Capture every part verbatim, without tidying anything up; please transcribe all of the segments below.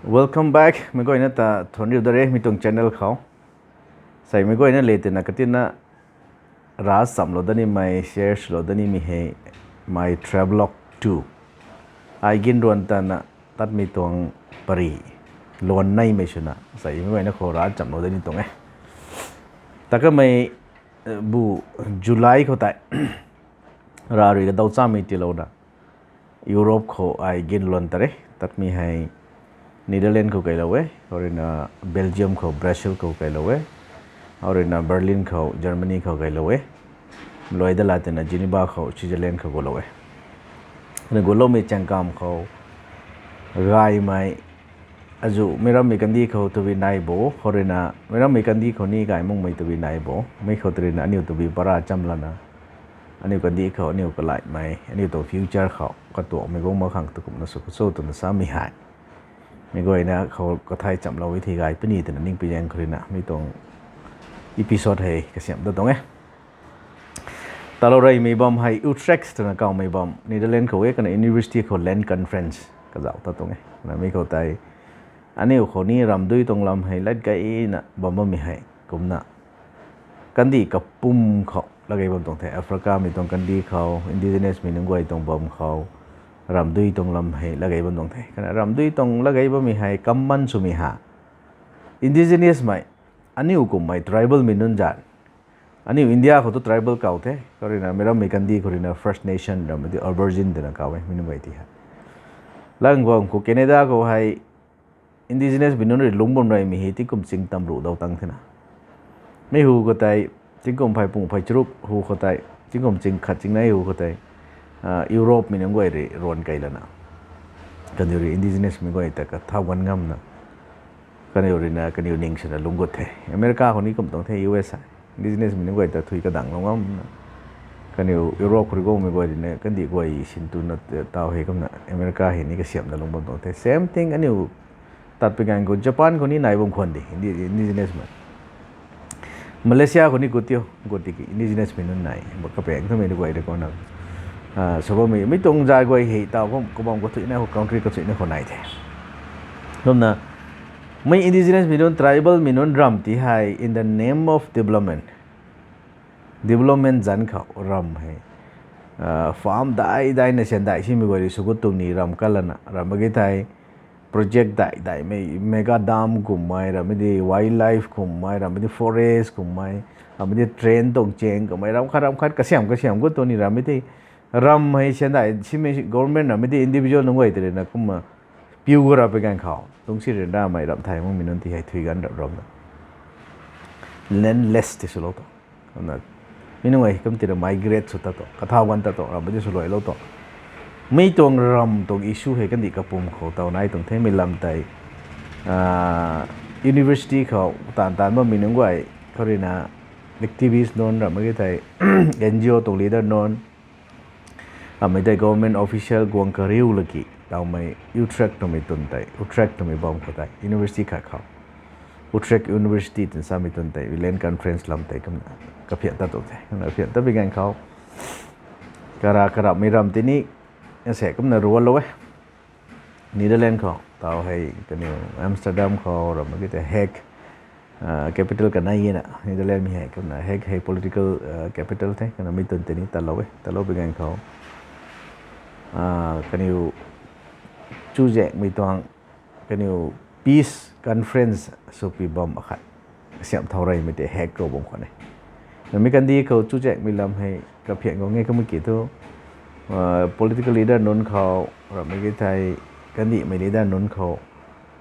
Welcome back. Meic guayna ta thuanc riu da re mi tuang channel khou. Sei meic guayna le tina katina ra chamlou da nimei, share swlou da nimei hei my travelogue two. Ai ginruan tana tatmei tuang pary luan neimei swna sei meic guayna khou ra chamlou da ni tuang e. Takamei bu July khou tei ra rui kadaw chamei tiilouna Europe khou ai ginluan ta re. Tatmei hei Netherlands khou kailou e, khou ruina Belgium khou, Brussels khou kailou e, khou ruina Berlin khou, Germany khou kailou e, luai da la tina Geneva khou, Switzerland khou gulou e. Ni guloumei chaengkam khou gaymei azu meic rammei kandih khou tabui nai bo, khou ruina meic rammei kandih khou ni gay makmei tabui nai bo, mi khou tei ruina aniu tabui para cham lana aniu kandih khou, aniu kalaimei, aniu tuang future khou katuangmei guang mak khang tu kumna sw khou cho twna samei hei meic guayna khou kathai chamlou e thei gay puni twna ning pizaeng khou ruina mi tuang episode hei kasiamh da tuang e. Talou reymei bam hei Utrecht twna kawmei bam, Netherlands khou e, kana university khou land conference kazauh ta tuang e. Kana mi khou tei aniu khou ni ramdui tuang lam hei lat gayna bam bammei hei kumna kandih kapwm khou lat gay bam tuang the. Africamei tuang kandih khou, indigenousmei nunc guay tuang bam khou ramdui tuang lam hei lat gay bam tuang the. Kana ramdui tuang lat gay bammei hei common swmei ha, indigenousmei, aniu kummei tribalmei nunc zan. Aniu India khou tu tribal kaw the, khou ruina meic rammei kandih khou ruina First Nation rammei di Aborigine twna kaw e, mi nunc guay ti hei. Lang guang khou Canada khou hei indigenousmei nunc rui lungc bam reymei hei tingkum ching tamruh dau tang thena. Mi hu khou tei tingkum phey pung phey charuk hu khou tei, tingkum ching khat ching nei hu khou tei Europemei nunc guay rui ruan kei lana kaniw rui indigenousmei guay ta kathau gan ngamna kaniw ruina kaniw ning swna lungc gut the. America khou ni kum tuang the, U S a. Indigenousmei nunc guay ta thui kadanglou ngamna kaniw Europe khou rui guangmei guay ruina kandih guay sintuna taw hei kumna America hei ni kasiamhna lungc bam tuang the. Same thing aniu tat pi ganv khou Japan khou ni nai bam khwan de, indigenousmei. Malaysia khou ni gut tiu, gut tiki indigenousmei nunc nai, kapaeng twmei guay de kumna sw bammei, mi tuang zat guay hei taw kum kabam kathuina khou, country kathuina khou nai the. Kumna mi indigenousmei nunc, tribalmei nunc ram ti hei in the name of development, development zanc khou ram hei farm dai daina syan dai simei guay rui sw gut tuang ni ram kalana ram mak ge thei project dai daimei, mega dam kummei, rammei di wildlife kummei, rammei di forest kummei, rammei di train tuang chaeng kummei, ram khat ram khat kasiam kasiam gut tuang ni rammei di ram hei syan dai simei government rammei di individual nunc guay tei ruina kumna piu khou ra pi ganv khou tungsi ryanramei ram thay makmei nunc ti hei thui gan rap ramna landless ti swlou tuang. Mi nunc guay kum tina migrate sw ta tuang, kathau gan ta tuang, rammei di swluailou tuang. Mi tuang ram tuang issue hei kandih kapwm khou taw nai tuang themei lam tei university khou taanv taanv bammei nunc guay, khou ruina activist nunc, ram mak ge thei N G O tuang leader nunc, amei tei government official guang kariu laki tawmei Utrecht twmei tun tei, Utrecht twmei bam khou tei university khat khou, Utrecht University twna samei tun tei land conference lam tei kumna kaphian tat tuang the. Kumna kaphian tat pi ganv khou kara karapmei ram tei ni ase kumna ruanlou e. Netherlands khou taw hei kaniw Amsterdam khou, ram mak ge thei Hague, capital kanei e na Netherlands mi hei kumna Hague hei political capital the, kumna mi tun tei ni tatlou e. Tatlou pi ganv khou kaniw chuzaenghmei tuang kaniw peace conference swpi bam akhat kasiamh thau reymei tei Hague khou bam khwan e. Namei kandih khou chuzaenghmei lam hei kaphian guang e kumna ki thu political leader nunc khou, ram mak ge thei kandihmei leader nunc khou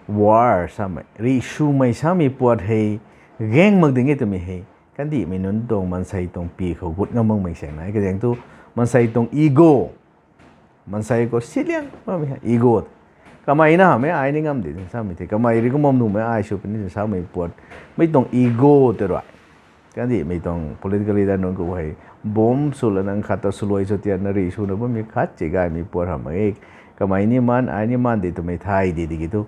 war samei, rih swmei samei puat hei gaeng mak ding e twmei hei kandihmei nunc tuang maansei tuang pi khou gut ngam makmei saeng nai. Kazaeng thu maansei tuang ego, maansei khou siliang bammei ego. Kamei na hamhmei ai ni ngam di twna samei the, kamei rui kum bam nuhmei ai sw puni twna samei puat, mei tuang ego tei rui kandihmei tuang political leader nunc khou hei bomb sw lana khat ta swluai sw tianna rih swna bammei khat ci gaymei puat hamh mak e. Kamei ni maan, ai ni maan di twmei thay di tiki thu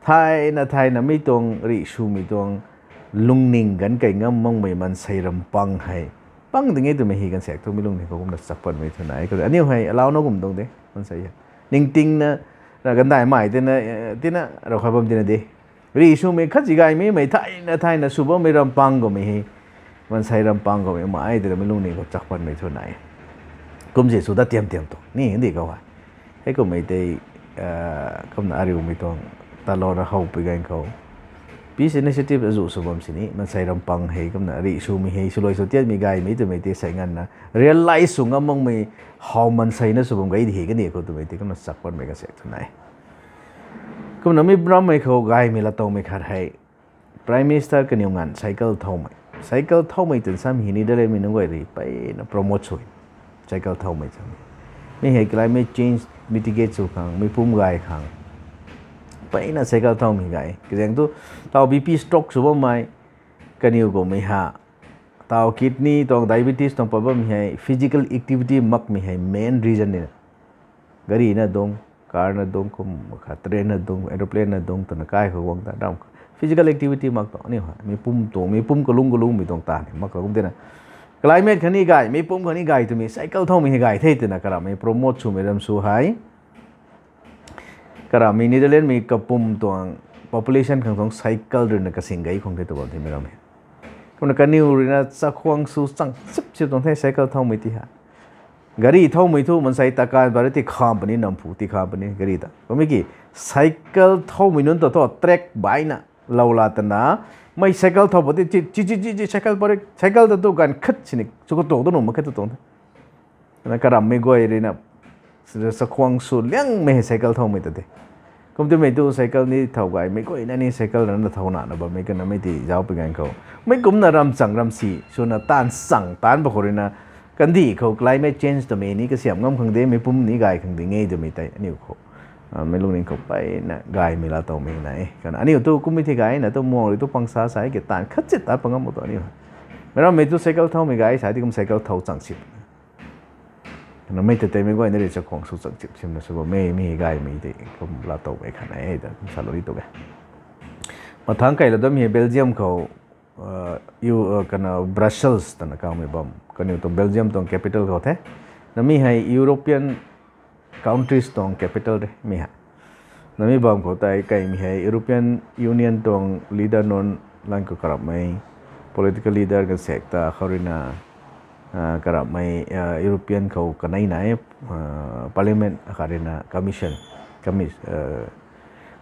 thayna thayna mi tuang rih swmei tuang lungning ganv kei ngam makmei maansei ram pang hei pang ding e twmei hei ganvsaekc thu mi lungning khou kumna chak patmei thu nai. Aniu hei alau na kum tuang de maansei hei ningtingna Na gandai mai tina, tina rau kha bam tina de. Ri swmei khat si gaymei mei thayna thayna sw bammei rampang kummei hei, maansei rampang kummei mai twna mei lungning khou chak panmei thu nai. Kum si sw dat tiam tiam tuang ni di khou hei. Hei kummei tei, kumna ariumei tuang talouna howpui ganv khou peace initiative azuh sw bam sini maansei rampang hei kumna ri swmei hei swluai sw tiatmei gaymei twmei tei sei nganvna realize sw ngam makmei how maansei na sw bam gay di hei kani khou twmei tei kumna chak panmei kasaek thu nai. Kumna mi rammei khou gaymei latowmei khat hei Prime Minister kaniw nganv cycle thowmei. Cycle thowmei twna sam hei Netherlands mei nunc guay rui mpeyna promote sw e. Cycle thowmei twna, mi hei climate change mitigate sw khang, mi pum gay khang mpeyna cycle thowmei gay. Kazaeng thu taw B P stroke sw bammei, kaniw kummei ha, taw kidney tuang diabetes tuang pat bammei hei physical activity makmei hei main reason nina. Gari na dungc, car na dungc, kum kha train na dungc, aeroplane na dungc twna kai khou guang ta ram kha physical activity mak tuang aniu hei mi pum tuang, mi pum kalung kalungmei tuang ta ni mak kha kum tina climate khatni gay, mi pum khatni gay twmei cycle thowmei hei gay the twna karamhmei promote swmei ram sw hei. Karamhmei Netherlands mei kapum tuang population khang tuang cycle ruina kasing gay khang the tu bam the mei ram hei. Kumna kaniw ruina chakhwang sw chang sip sip tuang the cycle thowmei ti ha. Gari thowmei thu maansei takan ba rui ti kham puni, namphu ti kham puni gari ta. Kummei ki cycle thowmei nunc ta thu track baina lou la tana, mei cycle thow pa ti chi chi chi chi cycle pa rui, cycle ta tu ganv khat sini chu katuang tu nuh mak khe tu tuang the. Na karamhmei guay ruina chakhwang sw liangmei hei cycle thowmei ta de. Kum twmei tu cycle ni thow gaymei guayna ni cycle rana thow nana bammei kanamei ti zauc pui ganv khou, mei kumna ramchang ramsi swna taanv chang taanc ba khou ruina, kandih khou climate change twmei ni kasiam ngam khang de, mei pum ni gay khang di nge twmei tei aniu khou mei lungning khou mpeyna gaymei latowmei na e. Kana aniu tu kummei thei gayna tu muang rui tu pangsa sa e ki taanv khat chit tat pa ngam mak tu aniu hei. Mei rammei tu cycle thowmei gay sa ti kum cycle thow chang sip. Kanamei ta teimei guayna rui chakhwang sw chang sip simna sw bammei mi hei gaymei tei kum latowmei khat na e ta kum salou ni tu e. Mathangc kei la dam hei Belgium khou, kana Brussels twna kawmei bam kaniw tuang Belgium tuang capital khou the. Na mi hei European countries tuang capital de mi hei. Na mi bam khou tei kaimei hei European Union tuang leader nunc lan khou karamhmei political leader kasaek ta khou ruina, karamhmei European khou kanei nai, Parliament akhat ruina Commission,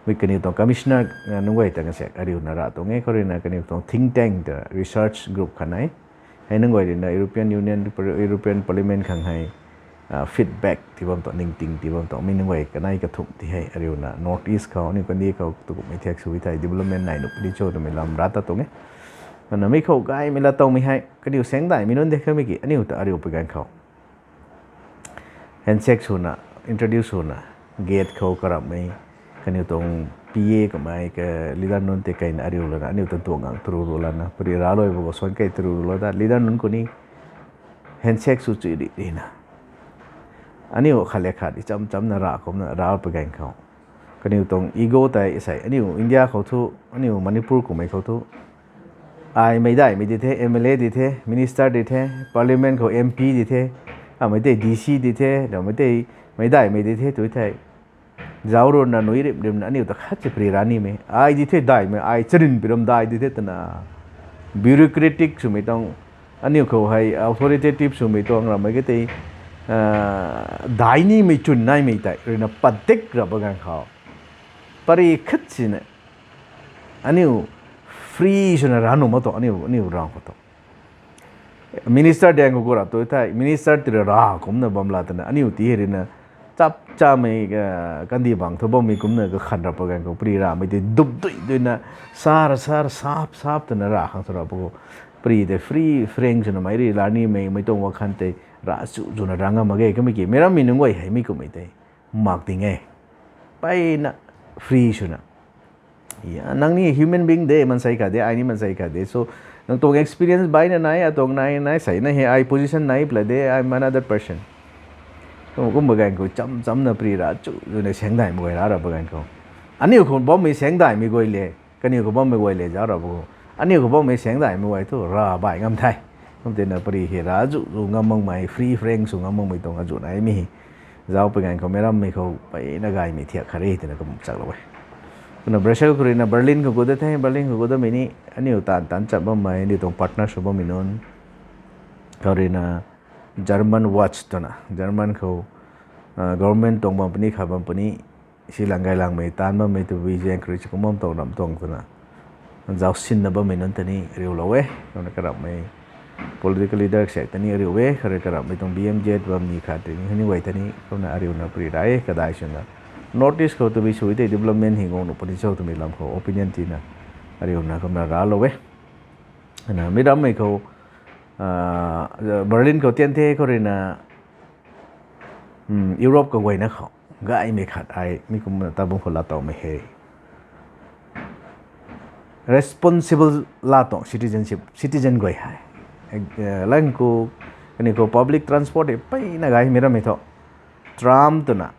mi kaniw tuang Commissioner nunc guay ta kasaek ariuna rah tuang e, khou ruina kaniw tuang think tank ta research group khat nai. Hei nunc guay ruina European Union, European Parliament khang hei feedback ti bam tuang, ningting ti bam tuang, mi nunc guay kanei kathumh ti hei ariuna North East khou aniu kandih khou tukumhmei thak sw thei development nai nuh puni cho twmei lam rah ta tuang e. Kana mi khou gaymei latowmei hei kaniw saengdaihmei nunc de khamei ki aniu ta ariu pui ganv khou handshake swna, introduce swna, gate khou karamhmei kaniw tuang P A kamei ka leader nunc tei kaina ariu lana aniu ta tuang gang tru ru lana pari raclou ba khou suan kei tru ru lou ta leader nunc khou ni handshake sw chui ri rina, aniu khat le khat i cham chamna rah kumna rah pui ganv khou kaniw tuang ego tei sei aniu India khou thu, aniu Manipur kummei khou thu, ai meicdaihmei di the, M L A di the, minister di the, Parliament khou M P di the, amei tei D C di the, ramei tei meicdaihmei di the tu thei, zauc runa nui rimh rimhna aniu ta khat si pari ra nimei ai di the daihmei, ai charin pi ram dai di the twna bureaucratic swmei tuang, aniu khou hei authoritative swmei tuang ramei ka tei dai nimei chwn naimei tei ruina padik ra pa ganv khou pari khat sina aniu free swna ra nuh mak tuang, aniu, aniu rang khou tuang minister daeng khou gu rap tu thei, minister ti ra ra kumna bam la twna aniu ti hei ruina chap chamei, kandih bang thu bammei kumna kakhan rap pa ganv khou pari ramei tei dup dui duina sar sar sap sap twna ra khang sw rap pa khou pari tei free frank swna mei ri la nimei, mei tuang wakhan tei ra chu zuna ra ngam mak ge kamei ki mei rammei nunc guay hei mi kummei tei mak ding e. Mpeyna free swna, nang ni human being de, maansei khat de, ai ni maansei khat de, so nang tuang experience baina nai, atuang nai nai, seina hei ai position nai pla de, I'm another person. Kum, kumba ganv khou cham chamna pari ra chu zuna saengdaihmei guay ra ra pa ganv khou, aniu khou bammei saengdaihmei guay le, kaniw khou bammei guay le zauc ra pa khou, aniu khou bammei saengdaihmei guay thu ra bai ngam the. Kum tina pari hei ra zu zu ngam makmei, free frank sw ngam makmei tuang azu nai mi hei Zauc pui ganv khou meic rammei khou peyna gaymei thiak khat re twna kum chaklou e. Kumna Brussels khou ruina Berlin khou gut da the, Berlin khou gut damei ni aniu taanv taanc cham bammei, aniu tuang partner sw bammei nunc. Khou ruina German Watch twna, German khou government tuang bam puni khat bam puni, silang gaylangmei taanv bammei tabui zaeng khou rui si kum bam tuang ramh tuang twna zauc sinna bammei nunc ta ni ariulou e. Kumna karamhmei political leader kasaek ta ni ariu e, khare karamhmei tuang B M Z bam ni khat tei ni hei ni guay ta ni kumna ariuna pari ra e, kadai swna North East khou tabui sw tei development hei guang nuh puni cho twmei lam khou opinion tina ariuna kumna raclou e. Na meic rammei khou Berlin khou tian the khou ruina Europe kaguayna khou gaymei khat ai mi kumna tabung khou laa towmei hei responsible laa tuang citizenship, citizen guay hei. Lang khou kaniw khou public transport hei peyna gaymei rammei thu, tram twna,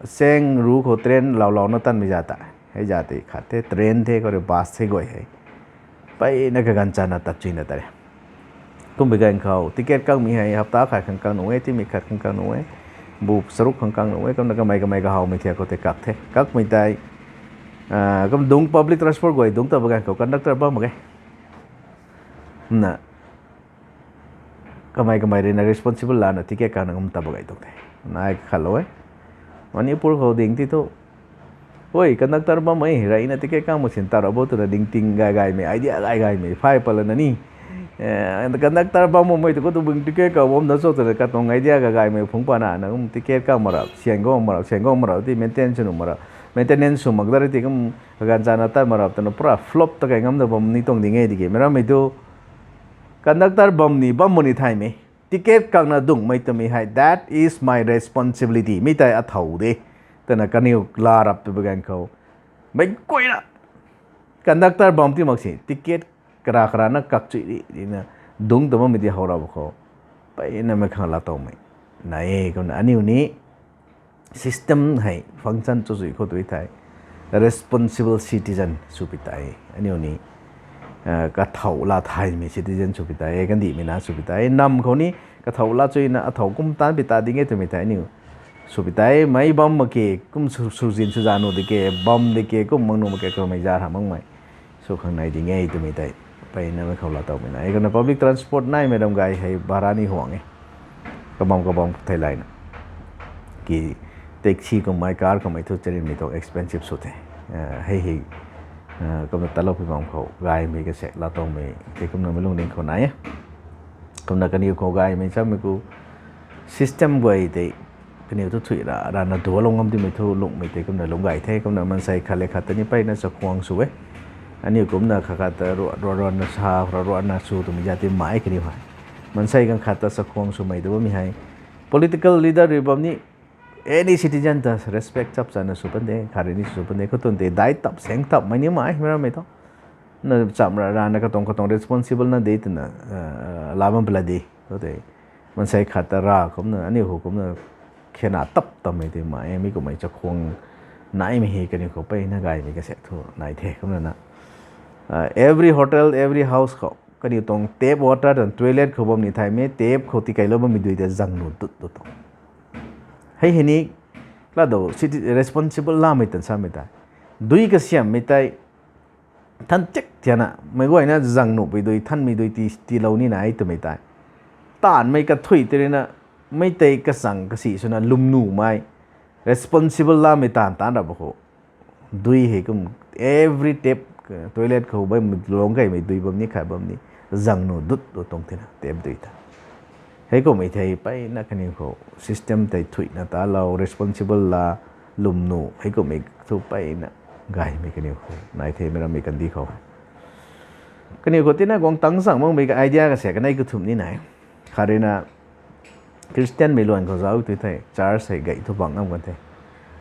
seng ru khou train laulouna tanmei za ta, hei za tei khat the, train the khou rui bus the guay hei peyna kaganv chana tat chuyna ta re. Kumpui ganv khou ticket kakmei hei hapta khat khang kak nuh e, timei khat khang kak nuh e, bu charuk khang kak nuh e, kumna kamei kamei kahawmei thiak khou tei kak the. Kakmei tei kum dungc public transport guay dungc ta ba ganv khou conductor bam mak ge. Na kamei kamei ruina responsible lana ticket kakna kum ta ba gay tuang the. Nai kakhatlou e. Manipur khou ding ti thu, oi, conductor bam e, reyna ticket kak mak sin ta ra bo twna ding ting gay gaymei, idea gay gaymei phay palana ni conductor bam bammei tu khou tu bung ticket kak bam da cho twna katuang idea gay gaymei phungc pana na kum ticket kak mak ra, sian guang mak ra, sian guang mak ra ti maintain sw nuh mak ra, maintenance sw mak da ri ti kum kaganv chana tat mak ra twna pura flop ta kai ngam da bam ni tuang ding e tiki meic rammei tu conductor bam ni bam mak ni thaymei, ticket kakna dungcmei twmei hei that is my responsibility mi tei athow de twna kaniw laa rap tw ba ganv khou meic guayna conductor bam ti mak si ticket kara karana kak chui di dina dungc ta bammei di how ra ba khou peyna mei khang laa towmei nai e. Kumna aniu ni system hei function cho chui khou tu thei responsible citizen sw pi tei aniu ni kathow laa thaymei citizen sw pi tei, kandihmei na sw pi tei, nam khou ni kathow laa chuina athow kum taanc pi ta ding e twmei tei aniu sw pi tei, meic bam mak ke kum sw, swzin swza nuh di ke, bam di ke kum mak nuh mak ke kamei za ra makmei sw khang nai ding e twmei tei peyna mei khou laa towmei na e. Kumna public transport naimei ram gay hei bhara ni huang e. Kabam kabam theilayna ki taxi kummei, car kummei thu charynmei tuang expensive sw the. Hei hei kumna tatloupui bam khou gaymei kasaek laa towmei tei kumna mei lungning khou nai e. Kumna kaniw khou gaymei chammei khou system guay tei kaniw thu thui ra rana dualou ngam timei thu lungmei tei kumna lungc gay the. Kumna maansei khat le khat ta ni peyna chakhwang sw e. Aniu kumna khat khat ta ruat ruat ruatna sa, ruat ruatna sw twmei za ti mai kaniw hei. Maansei ganv khat ta chakhwang swmei ta bammei hei political leader rui bam ni any citizen ta respect chap chana sw pan de, khat rui ni sw pan de, khou tun tei dai tap saeng tapmei ni mai mei rammei thu na cham ra rana katuang katuang responsible na de twna laa bam pala de. Khou tei maansei khat ta ra kumna aniu khou kumna khena tap tammei tei mai e. Mi kummei chakhwang naimei hei kaniw khou peyna gaymei kasaek thu nai the. Kumna na every hotel, every house khou kaniw tuang tap water tuang toilet khou bam ni thaymei, tap khou tikeilou bammei dui ta zang nuh dut dut tuang. Hei hei ni laa dou city responsible laamei tan samei tei, dui kasiammei tei than tik tiana meic guayna zang nuhpui dui, thanmei dui ti tiilou ni nai twmei tei taanvmei kathui tei ruina mei tei kachang kasi swna lwm nuhmei responsible laamei taanv taanc ra ba khou dui hei kum every tap, toilet khou bammei lungc kaimei dui bam ni khat bam ni zang nuh dut dut tuang thena tap dui ta. Hei kummei thei peyna kaniw khou system tei thuina talou, responsible laa, lwm nuh hei kummei thu peyna gaymei kaniw khou nai the mei rammei kandih khou. Kaniw khou tina guang tang zang makmei ka idea kasaek kanei kathumh ni nai. Khat ruina Christianmei luan khou zauc tu thei church hei gay thu bang ngam kan the.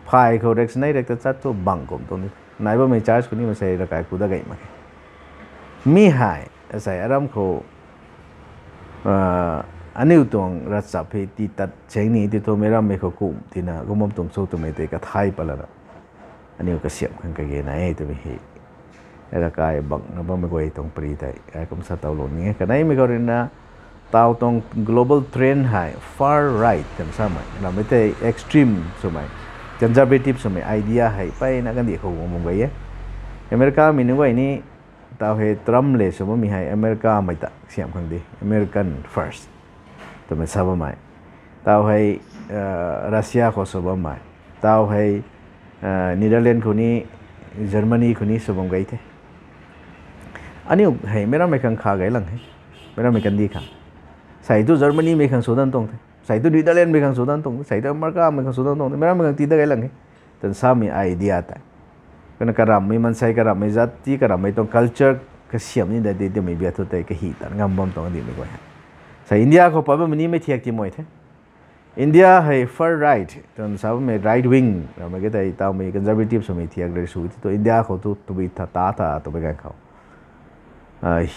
Phay khou rek sanei rek ta chat thu bang kum tuang ni. Nai bammei church khou ni maansei rakai ku dat gay mak khe. Mi hei asei aram khou aniu tuang ravchap hei tii tat chaeng ni ti thu mei rammei khou kum tina kum bam tuang cho twmei tei kathay palana aniu kasiamh khang kage nai e twmei hei rakai bangna bammei guay tuang pari tei ai kum sa towlou ni e. Kaneimei khou ruina Tau tuang global trend hei far right twna samei, rammei tei extreme swmei, conservative swmei idea hei mpeyna kandih khou guang bam gay e. Americamei nunc guay ni, tau hei Trump le sw bammei hei Americamei ta siam khang di, American first twmei sa bammei. Tau hei Russia khou sw bammei. Tau hei Netherlands khou ni, Germany khou ni sw bam gay the. Aniu hei meic rammei khang kha gay lang he. Meic rammei kandih khang. Sei tu Germanymei khang sw dan tuang the. Sei tu Netherlandsmei khang sw dan tuang the. Sei tu Americamei khang sw dan tuang the. Meic rammei khang tii dat gay lang he twna samei idea tei, kana karammei maansei, karammei zat ti, karammei tuang culture kasiam ni dat ti twmei bia thu tei kahi tan ngam bam tuang dimei guay hei. Sei India khou pat bammei ni mei thiak ti mei the. India hei far right twna sa bammei, right wing rammei ke tei tawmei conservative swmei thiak rui sw ti tu India khou tu tabui tha ta tha twmei ganv khou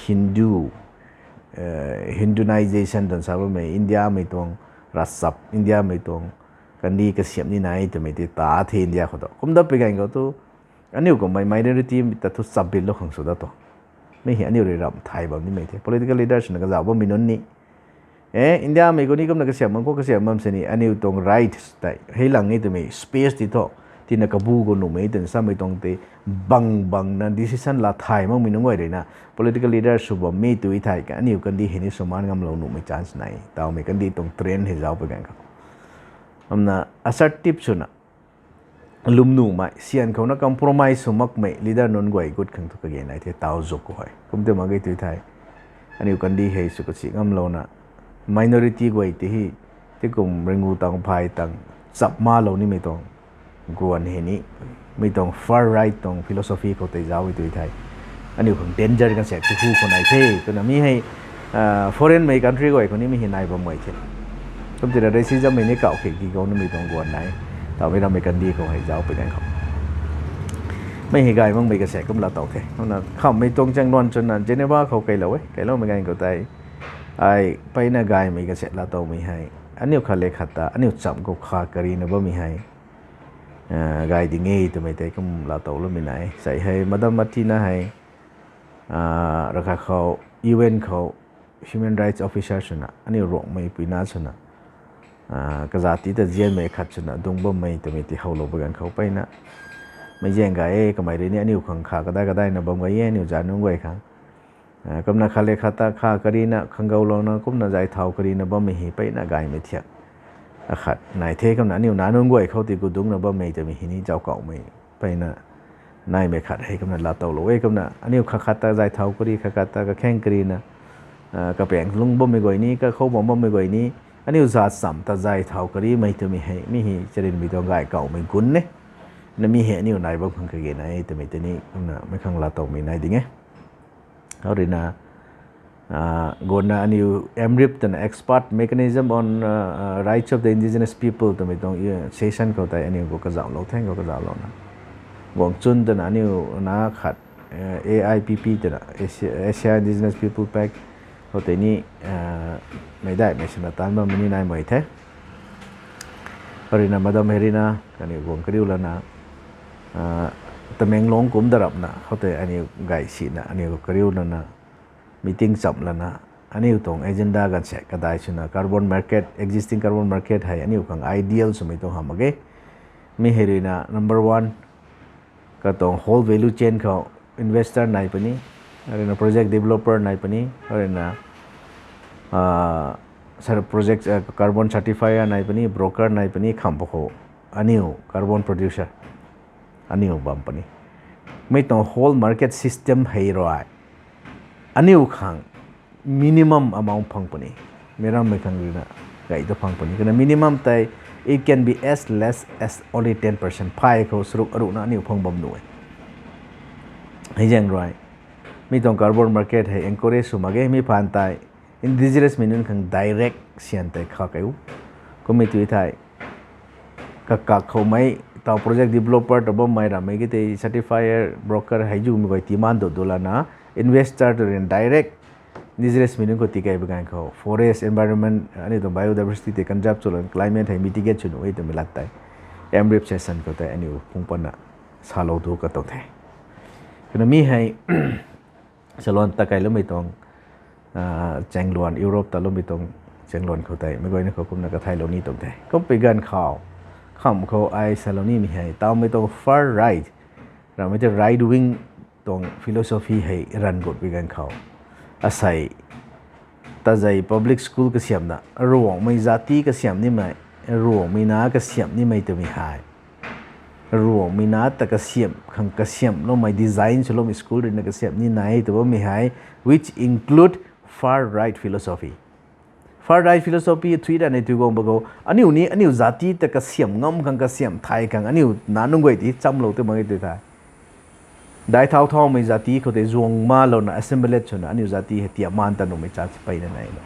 Hindu, Hinduization twna sa bammei Indiamei tuang ravchap, Indiamei tuang kandih kasiam ni nai twmei tei ta the India khou tu. Kumdat pui ganv khou tu aniu kummei minority ta thu chapbilou khang sw dat tu. Mi hei aniu rui ramh thay bam nimei the. Political leaders swna kazauh bammei nunc ni, e, Indiamei khou ni kumna kasiam bam khou kasiam bam sini aniu tuang rights tei hei lang e twmei space ti thu, tina kabu khou nuhmei twna samei tuang tei bang bangna decision laa thay makmei nunc guay ruina political leader sw bammei tu thei aniu kandih hei ni swmaan ngamlou nuhmei chance nai. Tawmei kandih tuang trend hei zauc pui ganv khou, amna assertive swna lwm nuhmei, syan khouna compromise sw makmei leader nunc guay gut khang thu kage nai the taw zuk khou hei. Kumtei mak ge tu thei, aniu kandih hei sw kasi ngamlouna minority guay ti hei, tikum ringu tang phay tang chap malou nimei tuang guan hei ni, mi tuang far right tuang philosophy khou tei zauc e tu thei, aniu khang danger kan se tu hu khou nai the. Twna mi hei foreignmei country guay khou ni mi hei nai bam guay the. Kumtina racismmei ni kauh khek di khou nimei tuang guan nai. Tawmei rammei kandih khou hei zauc pui ganv khou, mi hei gay makmei kan se kum laatow the. Kumna khamhmei tuang chaeng luan chwnna Geneva khou keilou e. Keiloumei ganv khou tei ai mpeyna gaymei kan se laatowmei hei, aniu khat le khat ta aniu cham khou kha karina bammei hei gay ding e twmei tei kum laatow loumei nai. Sei hei madam Martina hei rakha khou, U N khou human rights officer swna aniu Ruangmei puina swna kazat ti ta zianmei khat swna dung bammei twmei ti howlou pui ganv khou mpeyna mei zaeng gay e. Kamei rui ni aniu khang kha kadai kadaina bam gay e, aniu zanunc guay khang. Kumna khat le khat ta kha karina khang goulouna kumna zay thau karina bammei hei mpeyna gaymei thiak akhat nai the. Kumna aniu nac nunc guay khou ti gudungcna bammei twmei hei ni zauckauhmei mpeyna naimei khat hei kumna laatowlou e. Kumna aniu khat khat ta zay thau kari, khat khat ta kakhaeng karina, kapaeng lung bammei guay ni, kakhou bam bammei guay ni, aniu zat cham ta zay thau karimei twmei hei mi hei charynmei tuang gay kauhmei gun e. Na mi hei aniu nai bam khang kage nai e twmei tei ni kumna mei khang laatowmei nai ding e. Hou ruina, guanna aniu M R I P twna Expert Mechanism on Rights of the Indigenous People twmei tuang session khou tei aniu khou kazauhlou theng khou kazauhlouna, guang chwn twna aniu na khat, A I P P twna, Asia Indigenous People Pact khou tei ni meicdaihmei swna taanc bammei ni naimei the. Hou ruina madam hei ruina kaniw guang kariu lana, Tamenglong kumc darapna khoutei aniu gay sina aniu kariu lana, meeting chamh lana, aniu tuang agenda ganv se kadai swna carbon market, existing carbon market hei aniu khang ideal swmei tuang hamh mak ge. Mi hei ruina number one, katuang whole value chain khou investor nai puni, hei ruina project developer nai puni, hei ruina project carbon certifier nai puni, broker nai puni, khamh pwkhou aniu carbon producer aniu bam puni. Mi tuang whole market system hei rui aniu khang minimum amount phang puni. Mi rammei khang ruina gay tu phang puni. Kana minimum tei it can be as less as only ten percent. Phay khou saruk aruhna aniu phang bam nuh e. Hei zaeng rui mi tuang carbon market hei encourage sw mak ge. Mi phaan tei indigenous mei nunc khang direct syan tei kha kei u. Kummei tu thei kakak khoumei taw project developer ta bammei rammei ki tei certifier, broker hei zumei guay timan dut du lana, investor tu ruina direct indigenous mei nunc khou tikei pui ganv khou forest, environment, aniu tuang biodiversity tei conserve sw lana climate hei mitigate sw nuh e twmei lat tei M R I P session khou tei aniu phung patna salou tu katuang the. Kana mi hei saluan ta kailoumei tuang Chaengluan Europe ta loumei tuang chaengluan khou tei meic guayna khou kumna kathaylou ni tuang the. Kumpui ganv khou, kham khou ai salou nimei hei tawmei tuang far right, ramei tei right wing tuang philosophy hei ranv gutpui ganv khou, asei Tazei Public School kasiamhna, Ruangmei zati kasiamh nimei, Ruangmei na kasiamh nimei twmei hei, Ruangmei na ta kasiamh khang kasiamhloumei, design swloumei school ruina kasiamh ni nai tw bammei hei, which include far right philosophy. Far right philosophy thui ra ni tw guang ba khou, aniu ni aniu zati ta kasiamh ngam khang, kasiamh thay khang aniu na nunc guay ti chamlou tw mak e tw thei, daic thau thaumei zati khou tei zuang malouna assimilate swna aniu zati hei tiaman ta nuhmei chance peyna nai lo.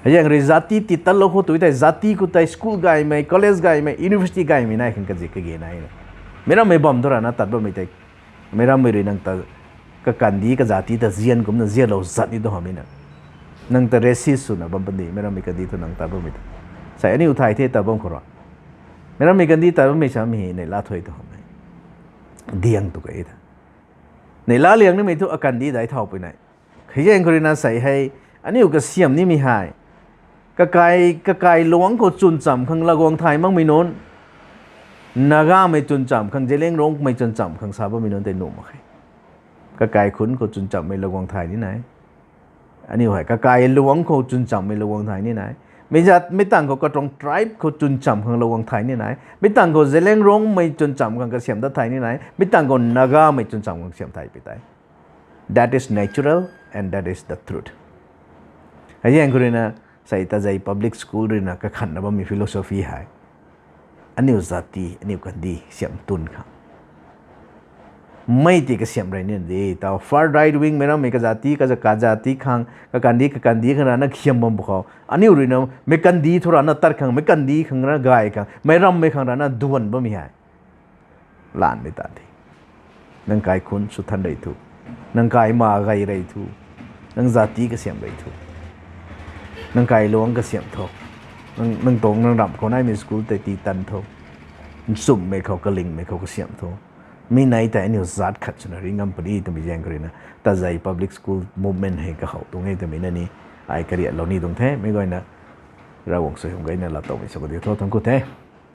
Hei zaeng rui zati titanlou khou tw thei zati khou tei school gaymei, college gaymei, university gaymei nai khang kazik kage nai lo. Meic rammei bam thu rana tat bammei tei, meic rammei rui nang ta kakandih kazati ta zian kumcna zianlou zat ni tu hamhmei na, nang ta racist swna bam pandi, meic rammei kandih thu nang tat bammei ta. Sei aniu thay the tat bam khou ra, meic rammei kandih tat bammei samei hei neihla thuy tu hamhmei, diang tu ka e ta. Neihla liang nimei thu akandih daic thaupui nai. Hei zaeng khou ruina sei hei, aniu kasiamh nimei hei, kakai, kakai luangc khou chwn chamh khang laguang thay makmei nunc, Nagamei chwn chamh khang, Zeliangrongmei chwn chamh khang sa bammei nunc tei nuh mak khe. Kakai khunc khou chwn chamhmei laguang thay ni nai. Aniu hei kakai luangc khou chwn chamhmei laguang thay ni nai. Meic zat, meic tangv khou katuang tribe khou chwn chamh khang laguang thay ni nai. Meic tangv khou Zeliangrongmei chwn chamh khang kasiamh dat thay ni nai. Meic tangv khou Nagamei chwn chamh khang kasiamh thay pi tei. That is natural and that is the truth. Hei zaeng khou ruina, sei Tazei Public School ruina kakhanna bammei philosophy hei, aniu zati, aniu kandih siamh tun khang, mei ti kasiamh rey ni de tau far right wing meic rammei kazati, kaza, kazati khang, kakandih, kakandih khang rana khiam bam pw khou, aniu ruina meic kandih thu rana tat khang, meic kandih khang rana gay khang, meic rammei khang rana duan bammei hei, lanmei ta the. Nang kai khunc sw than rey thu, nang kai ma gay rey thu, nang zati kasiamh rey thu, nang kai luangc kasiamh tho, nang, nang tuang nang ramh khou naimei school tei tii tan tho, nchumhmei khou, kalingmei khou kasiamh tho. Mi nei tei aniu zat khat swna ri ngam puni twmei zaeng khou ruina, Tazei Public School Movement hei kahow tuang e twmei na ni, ai kariatlou ni tuang the, meic guayna, Ravguangc suaihiam gayna laatowmei sw kadiu tho, thangc ku the.